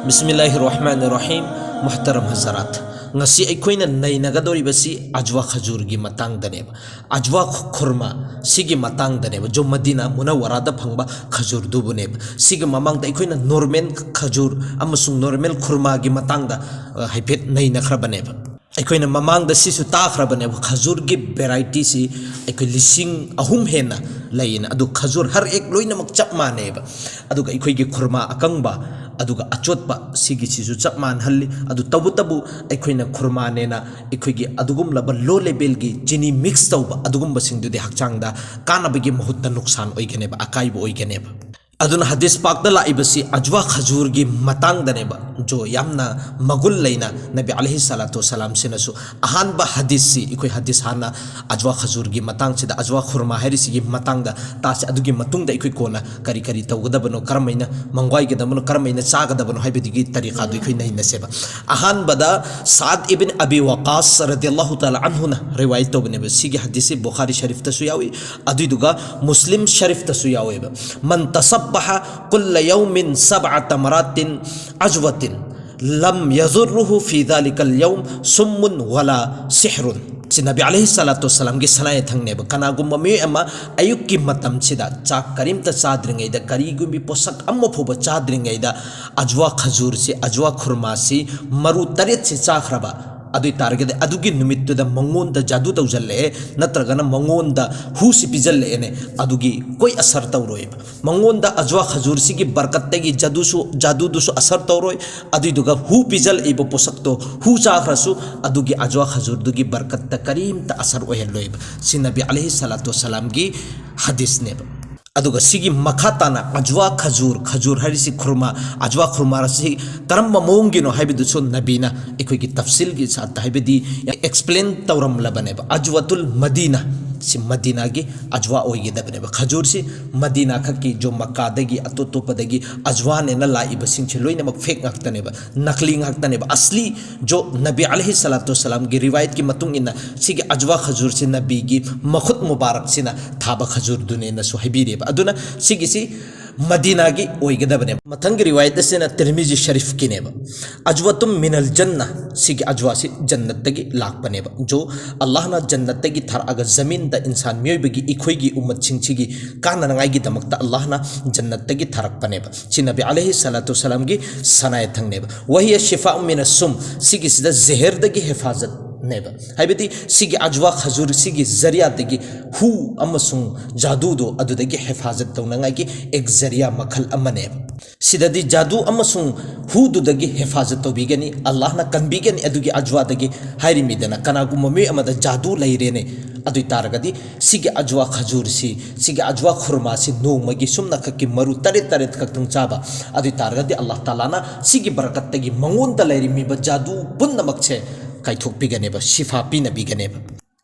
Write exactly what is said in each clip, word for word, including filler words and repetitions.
ꯕꯤꯁꯃꯤꯜꯂꯥꯍꯤꯔ ꯔꯍꯃꯥꯅꯤꯔ ꯔꯍꯤꯝ꯫ ꯃꯨꯍꯇꯔꯝ ꯍꯖꯔꯥꯠ, ꯉꯁꯤ ꯑꯩꯈꯣꯏꯅ ꯅꯩꯅꯒꯗꯧꯔꯤꯕꯁꯤ ꯑꯖꯋꯥ ꯈꯖꯨꯔꯒꯤ ꯃꯇꯥꯡꯗꯅꯦꯕ, ꯑꯖꯋꯥ ꯈꯨꯔꯃꯥ ꯁꯤꯒꯤ ꯃꯇꯥꯡꯗꯅꯦꯕ꯫ ꯖꯣ ꯃꯗꯤꯅꯥ ꯃꯨꯅꯥꯋꯥꯔꯥꯗ ꯐꯪꯕ ꯈꯖꯨꯔꯗꯨꯕꯨꯅꯦꯕ꯫ ꯁꯤꯒꯤ ꯃꯃꯥꯡꯗ ꯑꯩꯈꯣꯏꯅ ꯅꯣꯔꯃꯦꯜ ꯈꯖꯨꯔ ꯑꯃꯁꯨꯡ ꯅꯣꯔꯃꯦꯜ ꯈꯨꯔꯃꯥꯒꯤ ꯃꯇꯥꯡꯗ, ꯑ, ꯍꯥꯏꯐꯦꯠ ꯅꯩꯅꯈ꯭ꯔꯕꯅꯦꯕ꯫ ꯑꯩꯈꯣꯏꯅ ꯃꯃꯥꯡꯗ ꯁꯤꯁꯨ ꯇꯥꯈ꯭ꯔꯕꯅꯦꯕ, ꯈꯖꯨꯔꯒꯤ ꯚꯦꯔꯥꯏꯇꯤꯁꯤ ꯑꯩꯈꯣꯏ ꯂꯤꯁꯤꯡ ꯑꯍꯨꯝ ꯍꯦꯟꯅ ꯂꯩꯌꯦꯅ꯫ ꯑꯗꯨ ꯈꯖꯨꯔ ꯍꯔ ꯑꯦꯛ ꯂꯣꯏꯅꯃꯛ ꯆꯞ ꯃꯥꯟꯅꯩꯕ꯫ ꯑꯗꯨꯒ ꯑꯩꯈꯣꯏꯒꯤ ꯈꯨꯔꯃꯥ ꯑꯀꯪꯕ, ꯑꯗꯨꯒ ꯑꯆꯣꯠꯄ, ꯁꯤꯒꯤꯁꯤꯁꯨ ꯆꯞ ꯃꯥꯟꯅꯍꯜꯂꯤ꯫ ꯑꯗꯨ ꯇꯧꯕꯇꯕꯨ ꯑꯩꯈꯣꯏꯅ ꯈꯨꯔꯃꯥꯅꯦꯅ ꯑꯩꯈꯣꯏꯒꯤ ꯑꯗꯨꯒꯨꯝꯂꯕ ꯂꯣ ꯂꯦꯚꯦꯜꯒꯤ ꯆꯤꯅꯤ ꯃꯤꯛꯁ ꯇꯧꯕ ꯑꯗꯨꯒꯨꯝꯕꯁꯤꯡꯗꯨꯗꯤ ꯍꯛꯆꯥꯡꯗ ꯀꯥꯟꯅꯕꯒꯤ ꯃꯍꯨꯠꯇ ꯅꯨꯛꯁꯥꯟ ꯑꯣꯏꯒꯅꯦꯕ, ꯑꯀꯥꯏꯕ ꯑꯣꯏꯒꯅꯦꯕ꯫ ꯑꯗꯨꯅ ꯍꯗꯤꯁ ꯄꯥꯛꯇ ꯂꯥꯛꯏꯕꯁꯤ ꯑꯖꯋꯥ ꯈꯖꯨꯔꯒꯤ ꯃꯇꯥꯡꯗꯅꯦꯕ꯫ ꯖꯣ ꯌꯥꯝꯅ ꯃꯒꯨꯟ ꯂꯩꯅ ꯅꯕꯤ ꯑꯂꯩꯍꯤ ꯁꯂꯥꯇꯨ ꯋꯁꯁꯂꯥꯝꯁꯤꯅꯁꯨ ꯑꯍꯥꯟꯕ ꯍꯗꯤꯁꯁꯤ, ꯑꯩꯈꯣꯏ ꯍꯗꯤꯁ ꯍꯥꯟꯅ ꯑꯖꯋꯥ ꯈꯖꯨꯔꯒꯤ ꯃꯇꯥꯡꯁꯤꯗ, ꯑꯖꯋꯥ ꯈꯨꯔꯃꯥ ꯍꯥꯏꯔꯤꯁꯤꯒꯤ ꯃꯇꯥꯡꯗ ꯇꯥꯁꯤ꯫ ꯑꯗꯨꯒꯤ ꯃꯇꯨꯡꯗ ꯑꯩꯈꯣꯏ ꯀꯣꯟꯅ ꯀꯔꯤ ꯀꯔꯤ ꯇꯧꯒꯗꯕꯅꯣ, ꯀꯔꯝꯍꯥꯏꯅ ꯃꯪꯒ꯭ꯋꯥꯏꯒꯗꯕꯅꯣ, ꯀꯔꯝꯍꯥꯏꯅ ꯆꯥꯒꯗꯕꯅꯣ ꯍꯥꯏꯕꯗꯨꯒꯤ ꯇꯔꯤꯀꯥꯗꯨ ꯑꯩꯈꯣꯏ ꯅꯩꯅꯁꯦꯕ꯫ ꯑꯍꯥꯟꯕꯗ ꯁꯥꯗ ꯏꯕꯤꯟ ꯑꯕꯤ ꯋꯥꯀꯥꯁ ꯔꯗꯤꯌꯜꯂꯥꯍꯨ ꯇꯥꯂꯥ ꯑꯟꯍꯨꯅ ꯔꯤꯋꯥꯌꯠ ꯇꯧꯕꯅꯦꯕ꯫ ꯁꯤꯒꯤ ꯍꯗꯤꯁꯁꯤ ꯕꯨꯈꯥꯔꯤ ꯁꯔꯤꯐꯇꯁꯨ ꯌꯥꯎꯏ, ꯑꯗꯨꯏꯗꯨꯒ ꯃꯨꯁꯂꯤꯝ ꯁꯔꯤꯐꯇꯁꯨ ꯌꯥꯎꯋꯦꯕ꯫ ꯃꯟ ꯇꯁꯕꯍ ꯀꯨꯜꯂ ꯌꯧꯃꯤꯟ ꯁꯕ ꯇꯃꯔꯥꯇꯤꯟ ꯑꯖꯋꯥꯇꯤꯟ ꯂꯝ ꯌꯖꯨꯔꯔꯨꯍꯨ ꯐꯤ ꯗꯥꯂꯤꯀꯜ ꯌꯧꯝ ꯁꯨꯝꯃꯨꯟ ꯋꯥꯂꯥ ꯁꯤꯍ꯭ꯔꯨꯟ꯫ ꯁꯤ ꯅꯕꯤ ꯑꯂꯩꯍꯤ ꯁꯂꯥꯇꯨ ꯋꯁꯁꯂꯥꯝꯒꯤ ꯁꯅꯥ ꯌꯥꯊꯪꯅꯦꯕ꯫ ꯀꯅꯥꯒꯨꯝꯕ ꯃꯤꯑꯣꯏ ꯑꯃ ꯑꯌꯨꯛꯀꯤ ꯃꯇꯝꯁꯤꯗ ꯆꯥꯛ ꯀꯔꯤꯝꯇ ꯆꯥꯗ꯭ꯔꯤꯉꯩꯗ, ꯀꯔꯤꯒꯨꯝꯕꯤ ꯄꯣꯠꯁꯛ ꯑꯃ ꯐꯥꯎꯕ ꯆꯥꯗ꯭ꯔꯤꯉꯩꯗ ꯑꯖꯋꯥ ꯈꯖꯨꯔꯁꯤ, ꯑꯖꯋꯥ ꯈꯨꯔꯃꯥꯁꯤ ꯃꯔꯨ ꯇꯔꯦꯠꯁꯤ ꯆꯥꯈ꯭ꯔꯕ, ꯑꯗꯨ ꯑꯣꯏ ꯇꯥꯔꯒꯗꯤ ꯑꯗꯨꯒꯤ ꯅꯨꯃꯤꯠꯇꯨꯗ ꯃꯉꯣꯟꯗ ꯖꯥꯗꯨ ꯇꯧꯁꯤꯜꯂꯛꯑꯦ, ꯅꯠꯇ꯭ꯔꯒꯅ ꯃꯉꯣꯟꯗ ꯍꯨꯁꯤ ꯄꯤꯖꯜꯂꯛꯑꯦꯅꯦ, ꯑꯗꯨꯒꯤ ꯀꯣꯏ ꯑꯁꯔ ꯇꯧꯔꯣꯏꯕ꯫ ꯃꯉꯣꯟꯗ ꯑꯖꯋꯥ ꯈꯖꯨꯔꯁꯤꯒꯤ ꯕꯔꯀꯠꯇꯒꯤ ꯖꯥꯗꯨꯁꯨ, ꯖꯥꯗꯨꯗꯨꯁꯨ ꯑꯁꯔ ꯇꯧꯔꯣꯏ, ꯑꯗꯨꯏꯗꯨꯒ ꯍꯨ ꯄꯤꯖꯜꯂꯛꯏꯕ ꯄꯣꯠꯁꯛꯇꯣ, ꯍꯨ ꯆꯥꯈ꯭ꯔꯁꯨ ꯑꯗꯨꯒꯤ ꯑꯖꯋꯥ ꯈꯖꯨꯔꯗꯨꯒꯤ ꯕꯔꯀꯠꯇ ꯀꯔꯤꯝꯇ ꯑꯁꯔ ꯑꯣꯏꯍꯜꯂꯣꯏꯕ꯫ ꯁꯤ ꯅꯕꯤ ꯑꯂꯩꯍꯤ ꯁꯂꯥꯇꯨ ꯋꯁꯁꯂꯥꯝꯒꯤ ꯍꯗꯤꯁꯅꯦꯕ꯫ ꯑꯗꯨꯒ ꯁꯤꯒꯤ ꯃꯈꯥ ꯇꯥꯅ ꯑꯖꯋꯥ ꯈꯖꯨꯔ, ꯈꯖꯨꯔ ꯍꯥꯏꯔꯤꯁꯤ ꯈꯨꯔꯃꯥ, ꯑꯖꯋꯥ ꯈꯨꯔꯃꯥ ꯑꯁꯤ ꯀꯔꯝꯕ ꯃꯑꯣꯡꯒꯤꯅꯣ ꯍꯥꯏꯕꯗꯨꯁꯨ ꯅꯕꯤꯅ ꯑꯩꯈꯣꯏꯒꯤ ꯇꯐꯁꯤꯜꯒꯤ ꯁꯥꯠꯇ, ꯍꯥꯏꯕꯗꯤ ꯑꯦꯛꯁꯄ꯭ꯂꯦꯟ ꯇꯧꯔꯝꯂꯕꯅꯦꯕ꯫ ꯑꯖꯋꯥꯇꯨꯜ ꯃꯗꯤꯅꯥ, ꯁꯤ ꯃꯗꯤꯅꯥꯒꯤ ꯑꯖꯋꯥ ꯑꯣꯏꯒꯗꯕꯅꯦꯕ꯫ ꯈꯖꯨꯔꯁꯤ ꯃꯗꯤꯅꯥ ꯈꯛꯀꯤ, ꯖꯣ ꯃꯛꯀꯥꯗꯒꯤ, ꯑꯇꯣꯞ ꯑꯇꯣꯞꯄꯗꯒꯤ ꯑꯖꯋꯥꯅꯦꯅ ꯂꯥꯛꯏꯕꯁꯤꯡꯁꯤ ꯂꯣꯏꯅꯃꯛ ꯐꯦꯛ ꯉꯥꯛꯇꯅꯦꯕ, ꯅꯀꯂꯤ ꯉꯥꯛꯇꯅꯦꯕ꯫ ꯑꯁꯂꯤ ꯖꯣ ꯅꯕꯤ ꯑꯂꯩꯍꯤ ꯁꯂꯥꯇꯨ ꯋꯁꯁꯂꯥꯝꯒꯤ ꯔꯤꯋꯥꯌꯠꯀꯤ ꯃꯇꯨꯡ ꯏꯟꯅ ꯁꯤꯒꯤ ꯑꯖꯋꯥ ꯈꯖꯨꯔꯁꯤ ꯅꯕꯤꯒꯤ ꯃꯈꯨꯠ ꯃꯨꯕꯥꯔꯛꯁꯤꯅ ꯊꯥꯕ ꯈꯖꯨꯔꯗꯨꯅꯦꯅꯁꯨ ꯍꯥꯏꯕꯤꯔꯦꯕ꯫ ꯑꯗꯨꯅ ꯁꯤꯒꯤꯁꯤ ꯃꯗꯤꯅꯥꯒꯤ ꯑꯣꯏꯒꯗꯕꯅꯦꯕ꯫ ꯃꯊꯪꯒꯤ ꯔꯤꯋꯥꯌꯠ ꯑꯁꯤꯅ ꯇꯤꯔꯃꯤꯖꯤ ꯁꯔꯤꯐꯀꯤꯅꯦꯕ꯫ "ꯑꯖꯋꯥꯇꯨꯝ ꯃꯤꯅꯜ ꯖꯟꯅ", ꯁꯤꯒꯤ ꯑꯖꯋꯥꯁꯤ ꯖꯟꯅꯠꯇꯒꯤ ꯂꯥꯛꯄꯅꯦꯕ꯫ ꯖꯣ ꯑꯜꯂꯥꯍꯅ ꯖꯟꯅꯠꯇꯒꯤ ꯊꯥꯔꯛꯑꯒ ꯖꯃꯤꯟꯗ ꯏꯟꯁꯥꯟ ꯃꯤꯑꯣꯏꯕꯒꯤ, ꯑꯩꯈꯣꯏꯒꯤ ꯎꯝꯃꯠꯁꯤꯡꯁꯤꯒꯤ ꯀꯥꯟꯅꯅꯉꯥꯏꯒꯤꯗꯃꯛꯇ ꯑꯜꯂꯥꯍꯅ ꯖꯟꯅꯠꯇꯒꯤ ꯊꯥꯔꯛꯄꯅꯦꯕ꯫ ꯁꯤ ꯅꯕꯤ ꯑꯂꯩꯍꯤ ꯁꯂꯥꯇꯨ ꯁꯂꯥꯝꯒꯤ ꯁꯅꯥꯌ ꯊꯪꯅꯦꯕ꯫ "ꯋꯥꯍꯤꯌ ꯁꯤꯐꯥ ꯃꯤꯅ ꯁꯨꯝ", ꯁꯤꯒꯤꯁꯤꯗ ꯖꯦꯍꯔꯗꯒꯤ ꯍꯦꯐꯥꯖꯠꯅꯦꯕ꯫ ꯍꯥꯏꯕꯗꯤ ꯁꯤꯒꯤ ꯑꯖꯋꯥ ꯈꯖꯨꯔ ꯁꯤꯒꯤ ꯖꯔꯤꯌꯥꯗꯒꯤ ꯍꯨ ꯑꯃꯁꯨꯡ ꯖꯥꯗꯨꯗꯣ ꯑꯗꯨꯗꯒꯤ ꯍꯦꯐꯥꯖꯠ ꯇꯧꯅꯉꯥꯏꯒꯤ ꯑꯦꯛ ꯖꯔꯤꯌꯥ ꯃꯈꯜ ꯑꯃꯅꯦꯕ꯫ ꯁꯤꯗꯗꯤ ꯖꯥꯗꯨ ꯑꯃꯁꯨꯡ ꯍꯨꯗꯨꯗꯒꯤ ꯍꯦꯐꯥꯖꯠ ꯇꯧꯕꯤꯒꯅꯤ, ꯑꯜꯂꯥꯍꯅ ꯀꯟꯕꯤꯒꯅꯤ꯫ ꯑꯗꯨꯒꯤ ꯑꯖꯋꯥꯗꯒꯤ ꯍꯥꯏꯔꯤꯃꯤꯗꯅ, ꯀꯅꯥꯒꯨꯝꯕ ꯃꯤꯑꯣꯏ ꯑꯃꯗ ꯖꯥꯗꯨ ꯂꯩꯔꯦꯅꯦ, ꯑꯗꯨ ꯑꯣꯏ ꯇꯥꯔꯒꯗꯤ ꯁꯤꯒꯤ ꯑꯖꯋꯥ ꯈꯖꯨꯔꯁꯤ, ꯁꯤꯒꯤ ꯑꯖꯋꯥ ꯈꯨꯔꯃꯥꯁꯤ ꯅꯣꯡꯃꯒꯤ ꯁꯨꯝꯅꯈꯛꯀꯤ ꯃꯔꯨ ꯇꯔꯦꯠ ꯇꯔꯦꯠ ꯈꯛꯇꯪ ꯆꯥꯕ, ꯑꯗꯨ ꯑꯣꯏ ꯇꯥꯔꯒꯗꯤ ꯑꯜꯂꯥꯍ ꯇꯥꯂꯥꯅ ꯁꯤꯒꯤ ꯕꯔꯀꯠꯇꯒꯤ ꯃꯉꯣꯟꯗ ꯂꯩꯔꯝꯃꯤꯕ ꯖꯥꯗꯨ ꯄꯨꯝꯅꯃꯛꯁꯦ ꯀꯥꯏꯊꯣꯛꯄꯤꯒꯅꯦꯕ, ꯁꯤꯐꯥ ꯄꯤꯅꯕꯤꯒꯅꯦꯕ꯫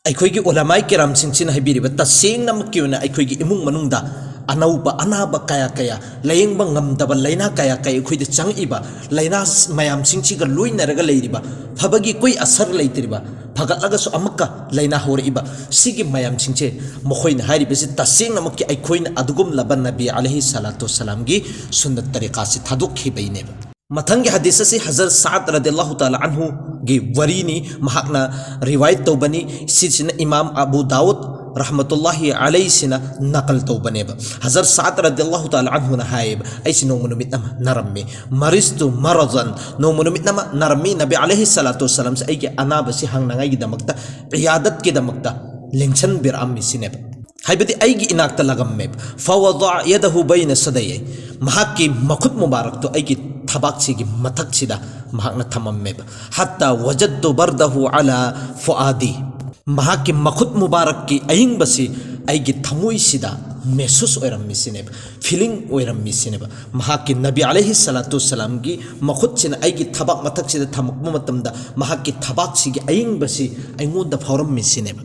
ꯑꯩꯈꯣꯏꯒꯤ ꯎꯂꯃꯥꯏ ꯀꯤꯔꯥꯝꯁꯤꯡꯁꯤꯅ ꯍꯥꯏꯕꯤꯔꯤꯕ, ꯇꯁꯦꯡꯅꯃꯛꯀꯤ ꯑꯣꯏꯅ ꯑꯩꯈꯣꯏꯒꯤ ꯏꯃꯨꯡ ꯃꯅꯨꯡꯗ ꯑꯅꯧꯕ ꯑꯅꯥꯕ ꯀꯌꯥ ꯀꯌꯥ, ꯂꯥꯌꯦꯡꯕ ꯉꯝꯗꯕ ꯂꯥꯏꯅꯥ ꯀꯌꯥ ꯀꯌꯥ ꯑꯩꯈꯣꯏꯗ ꯆꯪꯉꯛꯏꯕ, ꯂꯥꯏꯅꯥ ꯃꯌꯥꯝꯁꯤꯡꯁꯤꯒ ꯂꯣꯏꯅꯔꯒ ꯂꯩꯔꯤꯕ, ꯐꯕꯒꯤ ꯀꯣꯏ ꯑꯁꯔ ꯂꯩꯇ꯭ꯔꯤꯕ, ꯐꯒꯠꯂꯒꯁꯨ ꯑꯃꯨꯛꯀ ꯂꯥꯏꯅꯥ ꯍꯧꯔꯛꯏꯕ, ꯁꯤꯒꯤ ꯃꯌꯥꯝꯁꯤꯡꯁꯦ ꯃꯈꯣꯏꯅ ꯍꯥꯏꯔꯤꯕꯁꯤ ꯇꯁꯦꯡꯅꯃꯛꯀꯤ ꯑꯩꯈꯣꯏꯅ ꯑꯗꯨꯒꯨꯝꯂꯕ ꯅꯕꯤ ꯑꯂꯩꯍꯤ ꯁꯂꯥꯇꯨ ꯁꯂꯥꯝꯒꯤ ꯁꯨꯟꯅꯠ ꯇꯔꯤꯀꯥꯁꯤ ꯊꯥꯗꯣꯛꯈꯤꯕꯩꯅꯦꯕ꯫ ꯃꯊꯪꯒꯤ ꯍꯗꯤꯁ ꯑꯁꯤ ꯍꯖꯔꯠ ꯁꯥꯗ ꯔꯗꯤꯌꯜꯂꯥꯍꯨ ꯇꯥꯂꯥ ꯑꯟꯍꯨꯒꯤ ꯋꯥꯔꯤꯅꯤ, ꯃꯍꯥꯛꯅ ꯔꯤꯋꯥꯌꯠ ꯇꯧꯕꯅꯤ꯫ ꯁꯤꯁꯤꯅ ꯏꯃꯥꯝ ꯑꯕꯨ ꯗꯥꯎꯗ ꯔꯍꯃꯇꯨꯜꯂꯥꯍꯤ ꯑꯂꯩꯁꯤꯅ ꯅꯀꯜ ꯇꯧꯕꯅꯦꯕ꯫ ꯍꯖꯔꯠ ꯁꯥꯗ ꯔꯗꯤꯌꯜꯂꯥꯍꯨ ꯇꯥꯂꯥ ꯑꯟꯍꯨꯅ ꯍꯥꯏꯌꯦꯕ, "ꯑꯩꯁꯤ ꯅꯣꯡꯃ ꯅꯨꯃꯤꯠ ꯑꯃ ꯅꯥꯔꯝꯃꯤ, ꯃꯔꯤꯁꯇꯨ ꯃꯔꯖꯟ", ꯅꯣꯡꯃ ꯅꯨꯃꯤꯠ ꯑꯃ ꯅꯥꯔꯝꯃꯤ꯫ ꯅꯕꯤ ꯑꯂꯩꯍꯤ ꯁꯂꯥꯇꯨ ꯋꯁꯁꯂꯥꯝꯁꯦ ꯑꯩꯒꯤ ꯑꯅꯥꯕꯁꯤ ꯍꯪꯅꯉꯥꯏꯒꯤꯗꯃꯛꯇ, ꯏꯌꯥꯗꯠꯀꯤꯗꯃꯛꯇ ꯂꯦꯡꯁꯟꯕꯤꯔꯛꯑꯝꯃꯤ ꯁꯤꯅꯦꯕ꯫ ꯍꯥꯏꯕꯗꯤ ꯑꯩꯒꯤ ꯏꯅꯥꯛꯇ ꯂꯥꯛꯑꯝꯃꯦꯕ꯫ "ꯐꯋꯗꯥ ꯌꯗꯍꯨ ꯕꯩꯅ ꯁꯗꯩ", ꯃꯍꯥꯛꯀꯤ ꯃꯈꯨꯠ ꯃꯨꯕꯥꯔꯛꯇꯨ ꯑꯩꯒꯤ ꯊꯕꯥꯛꯁꯤꯒꯤ ꯃꯊꯛꯁꯤꯗ ꯃꯍꯥꯛꯅ ꯊꯝꯃꯝꯃꯦꯕ꯫ "ꯍꯠꯇꯥ ꯋꯖꯠꯇꯨ ꯕꯔꯗꯍꯨ ꯑꯂꯥ ꯐꯨꯑꯥꯗꯤ", ꯃꯍꯥꯛꯀꯤ ꯃꯈꯨꯠ ꯃꯨꯕꯥꯔꯛꯀꯤ ꯑꯌꯤꯡꯕꯁꯤ ꯑꯩꯒꯤ ꯊꯃꯣꯏꯁꯤꯗ ꯃꯦꯁꯨꯁ ꯑꯣꯏꯔꯝꯃꯤꯁꯤꯅꯦꯕ, ꯐꯤꯂꯤꯡ ꯑꯣꯏꯔꯝꯃꯤꯁꯤꯅꯦꯕ꯫ ꯃꯍꯥꯛꯀꯤ, ꯅꯕꯤ ꯑꯂꯩꯍꯤ ꯁꯂꯥꯇꯨ ꯁꯂꯥꯝꯒꯤ ꯃꯈꯨꯠꯁꯤꯅ ꯑꯩꯒꯤ ꯊꯕꯥꯛ ꯃꯊꯛꯁꯤꯗ ꯊꯝꯃꯛꯄ ꯃꯇꯝꯗ ꯃꯍꯥꯛꯀꯤ ꯊꯕꯥꯛꯁꯤꯒꯤ ꯑꯌꯤꯡꯕꯁꯤ ꯑꯩꯉꯣꯟꯗ ꯐꯥꯎꯔꯝꯃꯤꯁꯤꯅꯦꯕ꯫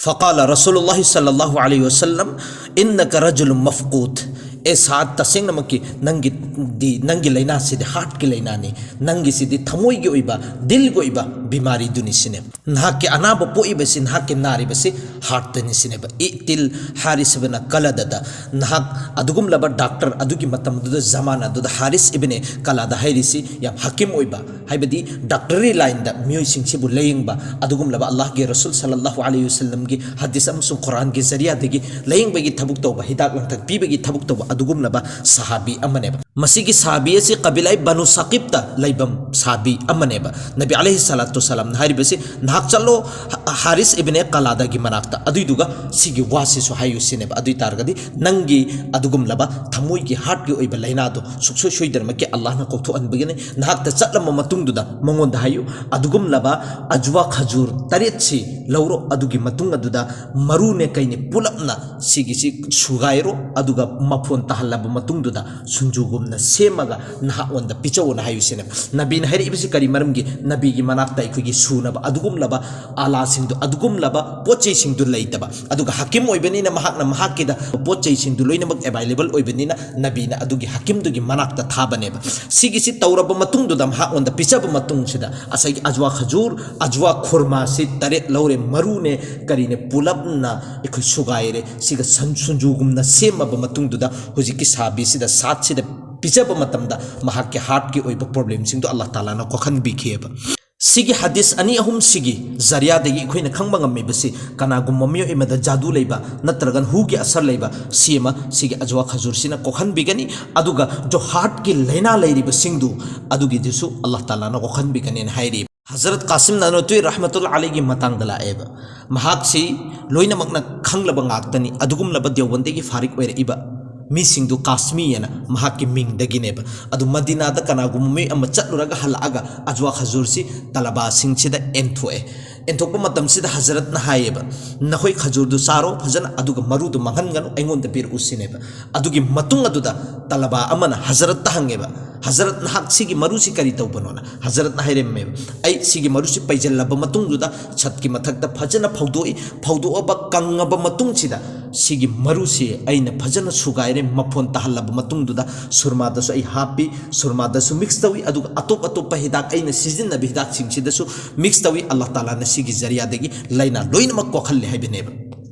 ꯐꯀꯥꯂ ꯔꯁꯨꯂꯨꯜꯂꯥꯍꯤ ꯁꯜꯂꯜꯂꯥꯍꯨ ꯑꯂꯩꯍꯤ ꯋꯁꯜꯂꯝ, "ꯏꯟꯅꯀ ꯔꯖꯨꯂꯨ ꯃꯐꯀꯨꯗ", ꯑꯦ ꯁꯥꯗ, ꯇꯁꯦꯡꯅꯃꯛꯀꯤ ꯅꯪꯒꯤꯗꯤ, ꯅꯪꯒꯤ ꯂꯥꯏꯅꯥꯁꯤꯗꯤ ꯍꯥꯔꯠꯀꯤ ꯂꯥꯏꯅꯥꯅꯤ, ꯅꯪꯒꯤꯁꯤꯗꯤ ꯊꯃꯣꯏꯒꯤ ꯑꯣꯏꯕ, ꯗꯤꯜꯒꯤ ꯑꯣꯏꯕ ꯕꯤꯃꯥꯔꯤꯗꯨꯅꯤ ꯁꯤꯅꯦꯕ꯫ ꯅꯍꯥꯛꯀꯤ ꯑꯅꯥꯕ ꯄꯣꯛꯏꯕꯁꯤ, ꯅꯍꯥꯛꯀꯤ ꯅꯥꯔꯤꯕꯁꯤ ꯍꯥꯔꯠꯇꯅꯤ ꯁꯤꯅꯦꯕ꯫ ꯏꯇꯤꯜ ꯍꯥꯔꯤꯁ ꯏꯕꯅ ꯀꯂꯗꯗ꯫ ꯅꯍꯥꯛ ꯑꯗꯨꯒꯨꯝꯂꯕ ꯗꯥꯛꯇꯔ, ꯑꯗꯨꯒꯤ ꯃꯇꯝꯗꯨꯗ, ꯖꯃꯥꯅꯥꯗꯨꯗ ꯍꯥꯔꯤꯁ ꯏꯕꯅꯦ ꯀꯂꯥꯗ ꯍꯥꯏꯔꯤꯁꯤ ꯌꯥꯝ ꯍꯀꯤꯝ ꯑꯣꯏꯕ, ꯍꯥꯏꯕꯗꯤ ꯗꯥꯛꯇꯔꯤ ꯂꯥꯏꯟꯗ ꯃꯤꯑꯣꯏꯁꯤꯡꯁꯤꯕꯨ ꯂꯥꯌꯦꯡꯕ, ꯑꯗꯨꯒꯨꯝꯂꯕ ꯑꯜꯂꯥꯍꯒꯤ ꯔꯁꯨꯜ ꯁꯜꯂꯜꯂꯥꯍꯨ ꯑꯂꯩꯍꯤ ꯋꯁꯜꯂꯝꯒꯤ ꯍꯗꯤꯁ ꯑꯃꯁꯨꯡ ꯈꯨꯔꯥꯟꯒꯤ ꯖꯔꯤꯌꯥꯗꯒꯤ ꯂꯥꯌꯦꯡꯕꯒꯤ ꯊꯕꯛ ꯇꯧꯕ, ꯍꯤꯗꯥꯛ ꯂꯥꯡꯊꯛ ꯄꯤꯕꯒꯤ ꯊꯕꯛ ꯇꯧꯕ ꯑꯗꯨꯒꯨꯝꯂꯕ ꯁꯍꯥꯕꯤ ꯑꯃꯅꯦꯕ꯫ ꯃꯁꯤꯒꯤ ꯁꯍꯥꯕꯤ ꯑꯁꯤ ꯀꯕꯤꯂꯥꯏ ꯕꯅꯨ ꯁꯥꯀꯤꯕꯇ ꯂꯩꯕ ꯁꯍꯥꯕꯤ ꯑꯃꯅꯦꯕ꯫ ꯅꯕꯤ ꯑꯂꯩꯍꯤ ꯁꯂꯥꯇꯨ ꯁꯂꯥꯝꯅ ꯍꯥꯏꯔꯤꯕꯁꯤ, "ꯅꯍꯥꯛ ꯆꯠꯂꯣ ꯍ-, ꯍꯥꯔꯤꯁ ꯏꯕꯅꯦ ꯀꯂꯥꯗꯒꯤ ꯃꯅꯥꯛꯇ, ꯑꯗꯨꯏꯗꯨꯒ ꯁꯤꯒꯤ ꯋꯥꯁꯤꯁꯨ ꯍꯥꯏꯌꯨ" ꯁꯤꯅꯦꯕ꯫ ꯑꯗꯨ ꯑꯣꯏ ꯇꯥꯔꯒꯗꯤ ꯅꯪꯒꯤ ꯑꯗꯨꯒꯨꯝꯂꯕ ꯊꯃꯣꯏꯒꯤ ꯍꯥꯔꯠꯀꯤ ꯑꯣꯏꯕ ꯂꯥꯏꯅꯥꯗꯣ ꯁꯨꯡꯁꯣꯏ ꯁꯣꯏꯗꯅꯃꯛꯀꯤ ꯑꯜꯂꯥꯍꯅ ꯀꯣꯛꯊꯣꯛꯍꯟꯕꯤꯒꯅꯤ꯫ ꯅꯍꯥꯛꯇ ꯆꯠꯂꯝꯕ ꯃꯇꯨꯡꯗꯨꯗ ꯃꯉꯣꯟꯗ ꯍꯥꯏꯌꯨ, ꯑꯗꯨꯒꯨꯝꯂꯕ ꯑꯖꯋꯥ ꯈꯖꯨꯔ ꯇꯔꯦꯠꯁꯤ ꯂꯧꯔꯣ, ꯑꯗꯨꯒꯤ ꯃꯇꯨꯡ ꯑꯗꯨꯗ ꯃꯔꯨꯅꯦ ꯀꯩꯅꯦ ꯄꯨꯂꯞꯅ ꯁꯤꯒꯤꯁꯤ ꯁꯨꯒꯥꯏꯔꯣ, ꯑꯗꯨꯒ ꯃꯐꯣꯟ ꯇꯥꯍꯜꯂꯕ ꯃꯇꯨꯡꯗꯨꯗ ꯁꯨꯟꯖꯨꯒꯨꯝꯅ ꯁꯦꯝꯃꯒ ꯅꯍꯥꯛꯉꯣꯟꯗ ꯄꯤꯖꯧꯅ ꯍꯥꯏꯌꯨ ꯁꯤꯅꯦꯕ꯫ ꯅꯕꯤꯅ ꯍꯥꯏꯔꯛꯏꯕꯁꯤ ꯀꯔꯤ ꯃꯔꯝꯒꯤ? ꯅꯕꯤꯒꯤ ꯃꯅꯥꯛꯇ ꯑꯩꯈꯣꯏꯒꯤ ꯁꯨꯅꯕ ꯑꯗꯨꯒꯨꯝꯂꯕ ꯑꯥꯂꯥꯁꯤꯡꯗꯨ, ꯑꯗꯨꯒꯨꯝꯂꯕ ꯄꯣꯠ ꯆꯩꯁꯤꯡꯗꯨ ꯂꯩꯇꯕ꯫ ꯑꯗꯨꯒ ꯍꯀꯤꯝ ꯑꯣꯏꯕꯅꯤꯅ ꯃꯍꯥꯛꯅ ꯃꯍꯥꯛꯀꯤꯗ ꯄꯣꯠ ꯆꯩꯁꯤꯡꯗꯨ ꯂꯣꯏꯅꯃꯛ ꯑꯦꯚꯥꯏꯂꯦꯕꯜ ꯑꯣꯏꯕꯅꯤꯅ ꯅꯕꯤꯅ ꯑꯗꯨꯒꯤ ꯍꯀꯤꯝꯗꯨꯒꯤ ꯃꯅꯥꯛꯇ ꯊꯥꯕꯅꯦꯕ꯫ ꯁꯤꯒꯤꯁꯤ ꯇꯧꯔꯕ ꯃꯇꯨꯡꯗꯨꯗ ꯃꯍꯥꯛꯉꯣꯟꯗ ꯄꯤꯖꯕ ꯃꯇꯨꯡꯁꯤꯗ ꯉꯁꯥꯏꯒꯤ ꯑꯖꯋꯥ ꯈꯖꯨꯔ, ꯑꯖꯋꯥ ꯈꯨꯔꯃꯥꯁꯤ ꯇꯔꯦꯠ ꯂꯧꯔꯦ, ꯃꯔꯨꯅꯦ ꯀꯔꯤꯅꯦ ꯄꯨꯂꯞꯅ ꯑꯩꯈꯣꯏ ꯁꯨꯒꯥꯏꯔꯦ꯫ ꯁꯤꯒ ꯁꯟ-, ꯁꯨꯟꯖꯨꯒꯨꯝꯅ ꯁꯦꯝꯃꯕ ꯃꯇꯨꯡꯗꯨꯗ ꯍꯧꯖꯤꯛꯀꯤ ꯁꯥꯕꯤꯁꯤꯗ ꯁꯥꯠꯁꯤꯗ ꯄꯤꯖꯕ ꯃꯇꯝꯗ ꯃꯍꯥꯛꯀꯤ ꯍꯥꯔꯠꯀꯤ ꯑꯣꯏꯕ ꯄ꯭ꯔꯣꯕ꯭ꯂꯦꯝꯁꯤꯡꯗꯣ ꯑꯜꯂꯥꯍ ꯇꯥꯂꯥꯅ ꯀꯣꯛꯍꯟꯕꯤꯈꯤꯑꯕ꯫ ꯁꯤꯒꯤ ꯍꯗꯤꯁ ꯑꯅꯤ ꯑꯍꯨꯝꯁꯤꯒꯤ ꯖꯔꯤꯌꯥꯗꯒꯤ ꯑꯩꯈꯣꯏꯅ ꯈꯪꯕ ꯉꯝꯃꯤꯕꯁꯤ, ꯀꯅꯥꯒꯨꯝꯕ ꯃꯤꯑꯣꯏ ꯑꯃꯗ ꯖꯥꯗꯨ ꯂꯩꯕ ꯅꯠꯇ꯭ꯔꯒꯅ ꯍꯨꯒꯤ ꯑꯁꯔ ꯂꯩꯕ ꯁꯤ ꯑꯃ ꯁꯤꯒꯤ ꯑꯖꯋꯥ ꯈꯖꯨꯔꯁꯤꯅ ꯀꯣꯛꯍꯟꯕꯤꯒꯅꯤ, ꯑꯗꯨꯒ ꯖꯣ ꯍꯥꯔꯠꯀꯤ ꯂꯥꯏꯅꯥ ꯂꯩꯔꯤꯕꯁꯤꯡꯗꯨ ꯑꯗꯨꯒꯤꯗꯨꯁꯨ ꯑꯜꯂꯥꯍ ꯇꯥꯂꯥꯅ ꯀꯣꯛꯍꯟꯕꯤꯒꯅꯦꯅ ꯍꯥꯏꯔꯤ꯫ ꯍꯖꯔꯠ ꯀꯥꯁꯤꯝ ꯅꯥꯅꯣꯇꯨꯏ ꯔꯍꯃꯇꯨꯜꯂꯥ ꯑꯂꯩꯒꯤ ꯃꯇꯥꯡꯗ ꯂꯥꯛꯑꯦꯕ꯫ ꯃꯍꯥꯛꯁꯤ ꯂꯣꯏꯅꯃꯛꯅ ꯈꯪꯂꯕ ꯉꯥꯛꯇꯅꯤ꯫ ꯑꯗꯨꯒꯨꯝꯂꯕ ꯗꯦꯋꯕꯟꯗꯒꯤ ꯐꯥꯔꯤꯛ ꯑꯣꯏꯔꯛꯏꯕ ꯃꯤꯁꯤꯡꯗꯨ ꯀꯥꯁꯃꯤ ꯍꯥꯏꯅ ꯃꯍꯥꯛꯀꯤ ꯃꯤꯡꯗꯒꯤꯅꯦꯕ꯫ ꯑꯗꯨ ꯃꯗꯤꯅꯥꯗ ꯀꯅꯥꯒꯨꯝꯕ ꯃꯤ ꯑꯃ ꯆꯠꯂꯨꯔꯒ ꯍꯜꯂꯛꯑꯒ ꯑꯖꯋꯥ ꯈꯖꯨꯔꯁꯤ ꯇꯂꯕꯥꯁꯤꯡꯁꯤꯗ ꯑꯦꯟꯊꯣꯛꯑꯦ꯫ ꯑꯦꯟꯊꯣꯛꯄ ꯃꯇꯝꯁꯤꯗ ꯍꯖꯔꯠꯅ ꯍꯥꯏꯌꯦꯕ, "ꯅꯈꯣꯏ ꯈꯖꯨꯔꯗꯨ ꯆꯥꯔꯣ ꯐꯖꯅ, ꯑꯗꯨꯒ ꯃꯔꯨꯗꯨ ꯃꯥꯡꯍꯟꯒꯅꯨ, ꯑꯩꯉꯣꯟꯗ ꯄꯤꯔꯛꯎ" ꯁꯤꯅꯦꯕ꯫ ꯑꯗꯨꯒꯤ ꯃꯇꯨꯡ ꯑꯗꯨꯗ ꯇꯂꯕꯥ ꯑꯃꯅ ꯍꯖꯔꯠꯇ ꯍꯪꯉꯦꯕ, "ꯍꯖꯔꯠ, ꯅꯍꯥꯛ ꯁꯤꯒꯤ ꯃꯔꯨꯁꯤ ꯀꯔꯤ ꯇꯧꯕꯅꯣꯅ?" ꯍꯖꯔꯠꯅ ꯍꯥꯏꯔꯝꯃꯦꯕ, "ꯑꯩ ꯁꯤꯒꯤ ꯃꯔꯨꯁꯤ ꯄꯩꯖꯜꯂꯕ ꯃꯇꯨꯡꯗꯨꯗ ꯁꯠꯀꯤ ꯃꯊꯛꯇ ꯐꯖꯅ ꯐꯧꯗꯣꯛꯏ, ꯐꯧꯗꯣꯛꯑꯕ ꯀꯪꯉꯕ ꯃꯇꯨꯡꯁꯤꯗ ꯁꯤꯒꯤ ꯃꯔꯨꯁꯤ ꯑꯩꯅ ꯐꯖꯅ ꯁꯨꯒꯥꯏꯔꯦ, ꯃꯐꯣꯟ ꯇꯥꯍꯜꯂꯕ ꯃꯇꯨꯡꯗꯨꯗ ꯁꯨꯔꯃꯥꯗꯁꯨ ꯑꯩ ꯍꯥꯞꯄꯤ, ꯁꯨꯔꯃꯥꯗꯁꯨ ꯃꯤꯛꯁ ꯇꯧꯏ, ꯑꯗꯨꯒ ꯑꯇꯣꯞ ꯑꯇꯣꯞꯄ ꯍꯤꯗꯥꯛ, ꯑꯩꯅ ꯁꯤꯖꯤꯟꯅꯕ ꯍꯤꯗꯥꯛꯁꯤꯡꯁꯤꯗꯁꯨ ꯃꯤꯛꯁ ꯇꯧꯏ꯫ ꯑꯜꯂꯥꯍ ꯇꯥꯂꯥꯅ ꯁꯤꯒꯤ ꯖꯔꯤꯌꯥꯗꯒꯤ ꯂꯥꯏꯅꯥ ꯂꯣꯏꯅꯃꯛ ꯀꯣꯛꯍꯜꯂꯦ ꯍꯥꯏꯕꯅꯦꯕ꯫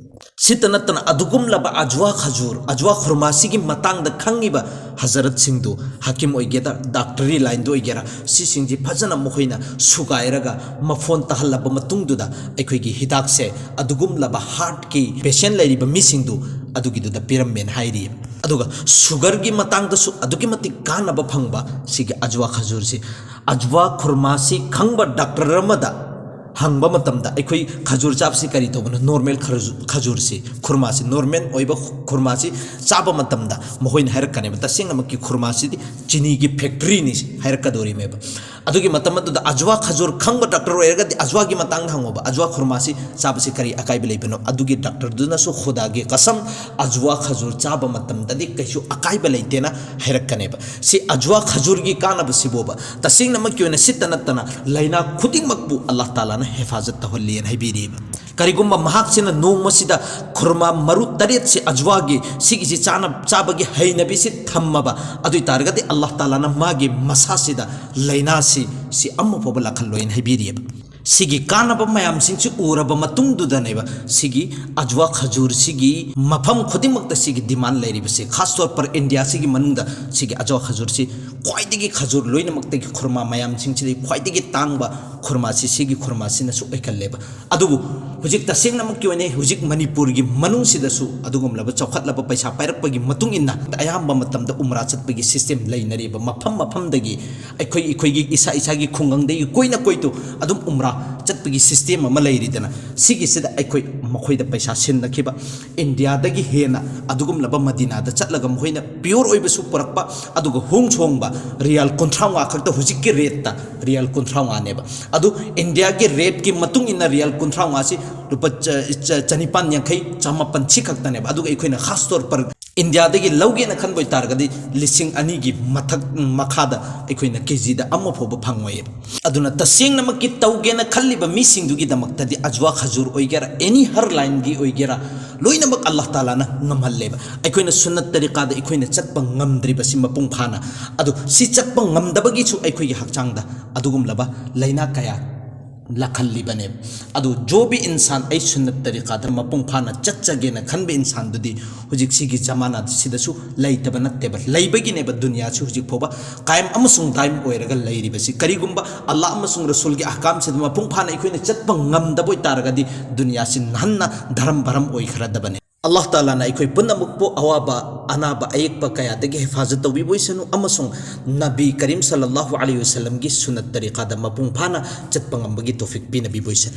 ꯁꯤꯇ ꯅꯠꯇꯅ ꯑꯗꯨꯒꯨꯝꯂꯕ ꯑꯖꯋꯥ ꯈꯖꯨꯔ, ꯑꯖꯋꯥ ꯈꯨꯔꯃꯥꯁꯤꯒꯤ ꯃꯇꯥꯡꯗ ꯈꯪꯉꯤꯕ ꯍꯖꯔꯠꯁꯤꯡꯗꯨ, ꯍꯀꯤꯝ ꯑꯣꯏꯒꯦꯔꯥ, ꯗꯥꯛꯇꯔꯤ ꯂꯥꯏꯟꯗ ꯑꯣꯏꯒꯦꯔꯥ, ꯁꯤꯁꯤꯡꯁꯤ ꯐꯖꯅ ꯃꯈꯣꯏꯅ ꯁꯨꯒꯥꯏꯔꯒ ꯃꯐꯣꯟ ꯇꯥꯍꯜꯂꯕ ꯃꯇꯨꯡꯗꯨꯗ ꯑꯩꯈꯣꯏꯒꯤ ꯍꯤꯗꯥꯛꯁꯦ ꯑꯗꯨꯒꯨꯝꯂꯕ ꯍꯥꯔꯠꯀꯤ ꯄꯦꯁꯦꯟ ꯂꯩꯔꯤꯕ ꯃꯤꯁꯤꯡꯗꯨ ꯑꯗꯨꯒꯤꯗꯨꯗ ꯄꯤꯔꯝꯃꯦꯅ ꯍꯥꯏꯔꯤ꯫ ꯑꯗꯨꯒ ꯁꯨꯒꯔꯒꯤ ꯃꯇꯥꯡꯗꯁꯨ ꯑꯗꯨꯛꯀꯤ ꯃꯇꯤꯛ ꯀꯥꯟꯅꯕ ꯐꯪꯕ ꯁꯤꯒꯤ ꯑꯖꯋꯥ ꯈꯖꯨꯔꯁꯤ꯫ ꯑꯖꯋꯥ ꯈꯨꯔꯃꯥꯁꯤ ꯈꯪꯕ ꯗꯥꯛꯇꯔ ꯑꯃꯗ ꯍꯪꯕ ꯃꯇꯝꯗ, ꯑꯩꯈꯣꯏ ꯈꯖꯨꯔ ꯆꯥꯕꯁꯤ ꯀꯔꯤ ꯇꯧꯕꯅꯣ? ꯅꯣꯔꯃꯦꯜ ꯈꯖꯨ-, ꯈꯖꯨꯔꯁꯤ, ꯈꯨꯔꯃꯥꯁꯤ, ꯅꯣꯔꯃꯦꯜ ꯑꯣꯏꯕ ꯈꯨꯔꯃꯥꯁꯤ ꯆꯥꯕ ꯃꯇꯝꯗ ꯃꯈꯣꯏꯅ ꯍꯥꯏꯔꯛꯀꯅꯦꯕ, ꯇꯁꯦꯡꯅꯃꯛꯀꯤ ꯈꯨꯔꯃꯥꯁꯤꯗꯤ ꯆꯤꯅꯤꯒꯤ ꯐꯦꯛꯇ꯭ꯔꯤꯅꯤ ꯍꯥꯏꯔꯛꯀꯗꯧꯔꯤꯃꯦꯕ꯫ ꯑꯗꯨꯒꯤ ꯃꯇꯝ ꯑꯗꯨꯗ ꯑꯖꯋꯥ ꯈꯖꯨꯔ ꯈꯪꯕ ꯗꯥꯛꯇꯔ ꯑꯣꯏꯔꯒꯗꯤ ꯑꯖꯋꯥꯒꯤ ꯃꯇꯥꯡꯗ ꯍꯪꯉꯣꯕ, ꯑꯖꯋꯥ ꯈꯨꯔꯃꯥꯁꯤ ꯆꯥꯕꯁꯤ ꯀꯔꯤ ꯑꯀꯥꯏꯕ ꯂꯩꯕꯅꯣ? ꯑꯗꯨꯒꯤ ꯗꯥꯛꯇꯔꯗꯨꯅꯁꯨ ꯈꯨꯗꯥꯒꯤ ꯀꯁꯝ, ꯑꯖꯋꯥ ꯈꯖꯨꯔ ꯆꯥꯕ ꯃꯇꯝꯗꯗꯤ ꯀꯩꯁꯨ ꯑꯀꯥꯏꯕ ꯂꯩꯇꯦꯅ ꯍꯥꯏꯔꯛꯀꯅꯦꯕ꯫ ꯁꯤ ꯑꯖꯋꯥ ꯈꯖꯨꯔꯒꯤ ꯀꯥꯟꯅꯕꯁꯤꯕꯣꯕ ꯇꯁꯦꯡꯅꯃꯛꯀꯤ ꯑꯣꯏꯅ ꯁꯤꯠꯇ ꯅꯠꯇꯅ ꯂꯥꯏꯅꯥ ꯈꯨꯗꯤꯡꯃꯛꯄꯨ ꯑꯜꯂꯥꯍ ꯇꯥꯂꯥꯅ ꯍꯦꯐꯥꯖꯠ ꯇꯧꯍꯜꯂꯤꯅ ꯍꯥꯏꯕꯤꯔꯤꯕ꯫ ꯀꯔꯤꯒꯨꯝꯕ ꯃꯍꯥꯛꯁꯤꯅ ꯅꯣꯡꯃꯁꯤꯗ ꯈꯨꯔꯃꯥ ꯃꯔꯨ ꯇꯔꯦꯠꯁꯤ, ꯑꯖꯋꯥꯒꯤ ꯁꯤꯒꯤꯁꯤ ꯆꯥꯅ, ꯆꯥꯕꯒꯤ ꯍꯩꯅꯕꯤꯁꯤ ꯊꯝꯃꯕ, ꯑꯗꯨ ꯑꯣꯏ ꯇꯥꯔꯒꯗꯤ ꯑꯜꯂꯥꯍ ꯇꯥꯂꯥꯅ ꯃꯥꯒꯤ ꯃꯁꯥꯁꯤꯗ ꯂꯥꯏꯅꯥꯁꯤ, ꯁꯤ ꯑꯃ ꯐꯥꯎꯕ ꯂꯥꯛꯍꯜꯂꯣꯏꯅ ꯍꯥꯏꯕꯤꯔꯤꯑꯕ꯫ ꯁꯤꯒꯤ ꯀꯥꯟꯅꯕ ꯃꯌꯥꯝꯁꯤꯡꯁꯤ ꯎꯔꯕ ꯃꯇꯨꯡꯗꯨꯗꯅꯦꯕ ꯁꯤꯒꯤ ꯑꯖꯋꯥ ꯈꯖꯨꯔꯁꯤꯒꯤ ꯃꯐꯝ ꯈꯨꯗꯤꯡꯃꯛꯇ ꯁꯤꯒꯤ ꯗꯤꯃꯥꯟ ꯂꯩꯔꯤꯕꯁꯤ꯫ ꯈꯥꯁ ꯇꯧꯔ ꯄꯔ ꯏꯟꯗꯤꯌꯥꯁꯤꯒꯤ ꯃꯅꯨꯡꯗ ꯁꯤꯒꯤ ꯑꯖꯋꯥ ꯈꯖꯨꯔꯁꯤ ꯈ꯭ꯋꯥꯏꯗꯒꯤ, ꯈꯖꯨꯔ ꯂꯣꯏꯅꯃꯛꯇꯒꯤ ꯈꯨꯔꯃꯥ ꯃꯌꯥꯝꯁꯤꯡꯁꯤꯗꯒꯤ ꯈ꯭ꯋꯥꯏꯗꯒꯤ ꯇꯥꯡꯕ ꯈꯨꯔꯃꯥꯁꯤ ꯁꯤꯒꯤ ꯈꯨꯔꯃꯥꯁꯤꯅꯁꯨ ꯑꯣꯏꯒꯜꯂꯦꯕ꯫ ꯑꯗꯨꯕꯨ ꯍꯧꯖꯤꯛ ꯇꯁꯦꯡꯅꯃꯛꯀꯤ ꯑꯣꯏꯅ ꯍꯧꯖꯤꯛ ꯃꯅꯤꯄꯨꯔꯒꯤ ꯃꯅꯨꯡꯁꯤꯗꯁꯨ ꯑꯗꯨꯒꯨꯝꯂꯕ ꯆꯥꯎꯈꯠꯂꯕ ꯄꯩꯁꯥ ꯄꯥꯏꯔꯛꯄꯒꯤ ꯃꯇꯨꯡ ꯏꯟꯅ ꯑꯌꯥꯝꯕ ꯃꯇꯝꯗ ꯎꯝꯔꯥ ꯆꯠꯄꯒꯤ ꯁꯤꯁꯇꯦꯝ ꯂꯩꯅꯔꯤꯕ ꯃꯐꯝ ꯃꯐꯝꯗꯒꯤ ꯑꯩꯈꯣꯏ, ꯑꯩꯈꯣꯏꯒꯤ ꯏꯁꯥ ꯏꯁꯥꯒꯤ ꯈꯨꯡꯒꯪꯗꯒꯤ ꯀꯣꯏꯅ ꯀꯣꯏꯇꯨ ꯑꯗꯨꯝ ꯎꯝꯔꯥ ꯆꯠꯄꯒꯤ ꯁꯤꯁꯇꯦꯝ ꯑꯃ ꯂꯩꯔꯤꯗꯅ, ꯁꯤꯒꯤꯁꯤꯗ ꯑꯩꯈꯣꯏ ꯃꯈꯣꯏꯗ ꯄꯩꯁꯥ ꯁꯤꯟꯅꯈꯤꯕ, ꯏꯟꯗꯤꯌꯥꯗꯒꯤ ꯍꯦꯟꯅ ꯑꯗꯨꯒꯨꯝꯂꯕ ꯃꯗꯤꯅꯥꯗ ꯆꯠꯂꯒ ꯃꯈꯣꯏꯅ ꯄꯤꯌꯣꯔ ꯑꯣꯏꯕꯁꯨ ꯄꯨꯔꯛꯄ, ꯑꯗꯨꯒ ꯍꯣꯡꯁꯨ ꯍꯣꯡꯕ, ꯔꯤꯌꯥꯜ ꯀꯨꯟꯊ꯭ꯔꯥ ꯃꯉꯥ ꯈꯛꯇ, ꯍꯧꯖꯤꯛꯀꯤ ꯔꯦꯠꯇ ꯔꯤꯌꯥꯜ ꯀꯨꯟꯊ꯭ꯔꯥ ꯃꯉꯥꯅꯦꯕ꯫ ꯑꯗꯨ ꯏꯟꯗꯤꯌꯥꯒꯤ ꯔꯦꯠꯀꯤ ꯃꯇꯨꯡ ꯏꯟꯅ ꯔꯤꯌꯥꯜ ꯀꯨꯟꯊ꯭ꯔꯥ ꯃꯉꯥꯁꯤ ꯂꯨꯄꯥ ꯆ-, ꯆ-, ꯆꯅꯤꯄꯥꯟ ꯌꯥꯡꯈꯩ, ꯆꯃꯥꯄꯟ ꯁꯤ ꯈꯛꯇꯅꯦꯕ꯫ ꯑꯗꯨꯒ ꯑꯩꯈꯣꯏꯅ ꯈꯥꯁ ꯇꯧꯔ ꯄꯔ ꯏꯟꯗꯤꯌꯥꯗꯒꯤ ꯂꯧꯒꯦꯅ ꯈꯟꯕ ꯑꯣꯏꯇꯥꯔꯒꯗꯤ ꯂꯤꯁꯤꯡ ꯑꯅꯤꯒꯤ ꯃꯊꯛ, ꯃꯈꯥꯗ ꯑꯩꯈꯣꯏꯅ ꯀꯦ ꯖꯤꯗ ꯑꯃ ꯐꯥꯎꯕ ꯐꯪꯉꯣꯏꯕ꯫ ꯑꯗꯨꯅ ꯇꯁꯦꯡꯅꯃꯛꯀꯤ ꯇꯧꯒꯦꯅ ꯈꯜꯂꯤꯕ ꯃꯤꯁꯤꯡꯗꯨꯒꯤꯗꯃꯛꯇꯗꯤ ꯑꯖꯋꯥ ꯈꯖꯨꯔ ꯑꯣꯏꯒꯦꯔꯥ, ꯑꯦꯅꯤ ꯍꯔ ꯂꯥꯏꯟꯒꯤ ꯑꯣꯏꯒꯦꯔꯥ, ꯂꯣꯏꯅꯃꯛ ꯑꯜꯂꯥꯍ ꯇꯥꯂꯥꯅ ꯉꯝꯍꯜꯂꯦꯕ꯫ ꯑꯩꯈꯣꯏꯅ ꯁꯨꯟꯅꯠ ꯇꯔꯤꯀꯥꯗ ꯑꯩꯈꯣꯏꯅ ꯆꯠꯄ ꯉꯝꯗ꯭ꯔꯤꯕꯁꯤ ꯃꯄꯨꯡ ꯐꯥꯅ, ꯑꯗꯨ ꯁꯤ ꯆꯠꯄ ꯉꯝꯗꯕꯒꯤꯁꯨ ꯑꯩꯈꯣꯏꯒꯤ ꯍꯛꯆꯥꯡꯗ ꯑꯗꯨꯒꯨꯝꯂꯕ ꯂꯥꯏꯅꯥ ꯀꯌꯥ ꯂꯥꯛꯍꯜꯂꯤꯕꯅꯦꯕ꯫ ꯑꯗꯨ ꯖꯣ ꯚꯤ ꯏꯟꯁꯥꯟ ꯑꯩ ꯁꯨꯟꯅꯠ ꯇꯔꯤꯀꯥꯗ ꯃꯄꯨꯡ ꯐꯥꯅ ꯆꯠꯆꯒꯦꯅ ꯈꯟꯕ ꯏꯟꯁꯥꯟꯗꯨꯗꯤ ꯍꯧꯖꯤꯛ ꯁꯤꯒꯤ ꯖꯃꯥꯅꯥꯁꯤꯗꯁꯨ ꯂꯩꯇꯕ ꯅꯠꯇꯦꯕ, ꯂꯩꯕꯒꯤꯅꯦꯕ ꯗꯨꯅꯤꯌꯥꯁꯤ ꯍꯧꯖꯤꯛ ꯐꯥꯎꯕ ꯀꯥꯏꯝ ꯑꯃꯁꯨꯡ ꯗꯥꯏꯝ ꯑꯣꯏꯔꯒ ꯂꯩꯔꯤꯕꯁꯤ꯫ ꯀꯔꯤꯒꯨꯝꯕ ꯑꯜꯂꯥꯍ ꯑꯃꯁꯨꯡ ꯔꯁꯨꯜꯒꯤ ꯑꯍꯀꯥꯝꯁꯤꯗ ꯃꯄꯨꯡ ꯐꯥꯅ ꯑꯩꯈꯣꯏꯅ ꯆꯠꯄ ꯉꯝꯗꯕ ꯑꯣꯏꯇꯥꯔꯒꯗꯤ ꯗꯨꯅꯤꯌꯥꯁꯤ ꯅꯍꯟꯅ ꯙꯔꯝ ꯚꯔꯝ ꯑꯣꯏꯈ꯭ꯔꯗꯕꯅꯦ꯫ ꯑꯜꯂꯥꯍ ꯇꯥꯂꯥꯅ ꯑꯩꯈꯣꯏ ꯄꯨꯝꯅꯃꯛꯄꯨ ꯑꯋꯥꯕ ꯑꯅꯥꯕ ꯑꯌꯦꯛꯄ ꯀꯌꯥꯗꯒꯤ ꯍꯤꯐꯥꯖꯠ ꯇꯧꯕꯤꯕ ꯑꯣꯏꯁꯅꯨ, ꯑꯃꯁꯨꯡ ꯅꯕꯤ ꯀꯔꯤꯝ ꯁꯜꯂꯜꯂꯥꯍꯨ ꯑꯂꯩꯍꯤ ꯋꯁꯜꯂꯝꯒꯤ ꯁꯨꯟꯅꯠ ꯇꯔꯤꯀꯥꯗ ꯃꯄꯨꯡ ꯐꯥꯅ ꯆꯠꯄ ꯉꯝꯕꯒꯤ ꯇꯧꯐꯤꯛ ꯄꯤꯅꯕꯤꯕ ꯑꯣꯏꯁꯅꯨ꯫